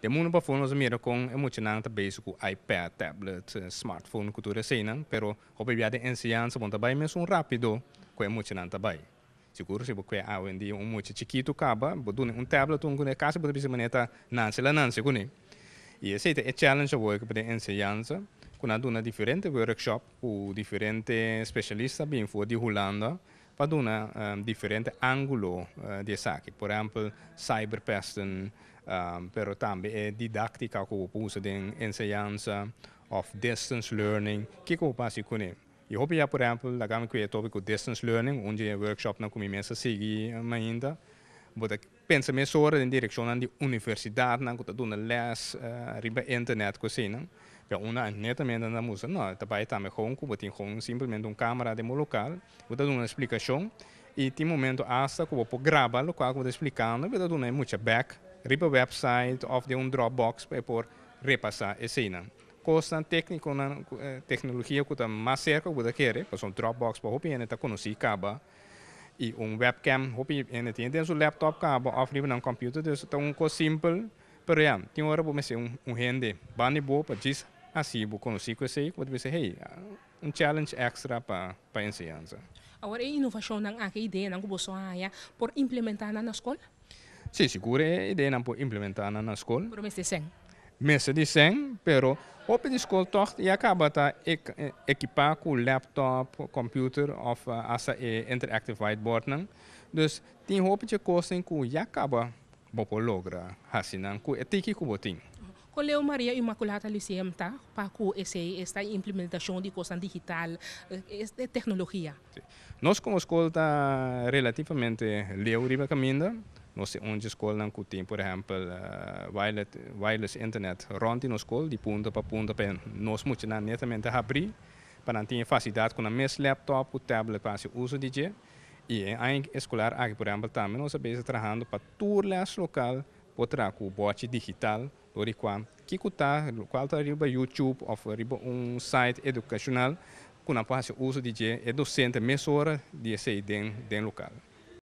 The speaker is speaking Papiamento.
Den mundu pafó nos a mira kon e muchanan ta bezig ku iPad, tablet, smartphone ku tur eseinan, pero hopi bia den enseñansa bo no ta bai mesun rápido ku e muchanan ta bai. Sigur si bo kue awendia un mucha chikitu kaba, bo duna un tablet un kuné, kasi bo ta bisa manera ta nanse la nanse kuné. I esei ta e challenge awor ku den enseñansa ku nan a duna diferente workshop ku diferente spesialista bin for di Hulanda pa duna diferente ángulo di esaki. Por ehèmpel cyberpesten, pero tambe e didáktika ku bo por usa den enseñansa òf distance learning, kiko bo por hasi kuné. I hopi ya por ehèmpel laga mi kue e tópiko distance learning, un di e workshopnan ku mi mes a sigui mainta, bo ta pensa mesora den direkshonnan di universidatnan ku ta duna lès riba internet ku eseinan, pero unda netamente nan ta mustra no, ta bai tambe gewoon ku bo tin gewoon simplemente un kamera den bo lokal, bo ta duna un splikashon i tin momento asta ku bo por graba lokual ku bo ta splikando i bo ta duna e mucha bèk riba wèpsait òf den un dropbox pa e por repasá eseinan. Kosnan téknikonan, teknologia ku ta mas serka ku bo ta kere, pasobra dropbox pa hopi hende ta konosí kaba i un webcam hopi hende tin den su laptop kaba òf riba nan computer, dus ta un kos simpel, pero ya, tin ora bo mester un hende banda di bo pa djis hasi bo konosí ku esei ku bo ta bisa hey, un challenge extra pa enseñansa. Awor e inovashonnan aki, e ideanan ku boso haña, por implementá nan na skol? Sí, sigur e ideanan por implementá nan na skol. Pero mester sèn. Mester di sèn, pero hopi di skol tòg ya kaba ta ekipá ku laptop, computer òf asta e interactive whiteboardnan. Dus tin hopi dje kosnan ku ya kaba bo por logra hasi nan ku e tiki ku bo tin. Kon Leo Maria Inmaculata Lyceum ta pa ku esei esta implementashon di kosnan digital, e teknologia? Nos komo skol ta relativamente leu riba kaminda. Nos tin un dje skolnan ku tin por ehèmpel wireless internet rònt di nos skol, di punta pa punta pa nos muchanan netamente habrí pa nan tin e fasilidat ku nan mes laptop ku tablet pa hasi uso di dje. I e aña eskolar aki por ehèmpel tambe nos a bezig trahando pa tur lès lokal por traha ku bòchi digital dor di kua kiko ta lokual ta riba YouTube òf riba un site edukashonal ku nan por hasi uso di dje e dosente mesora di esei den lokal.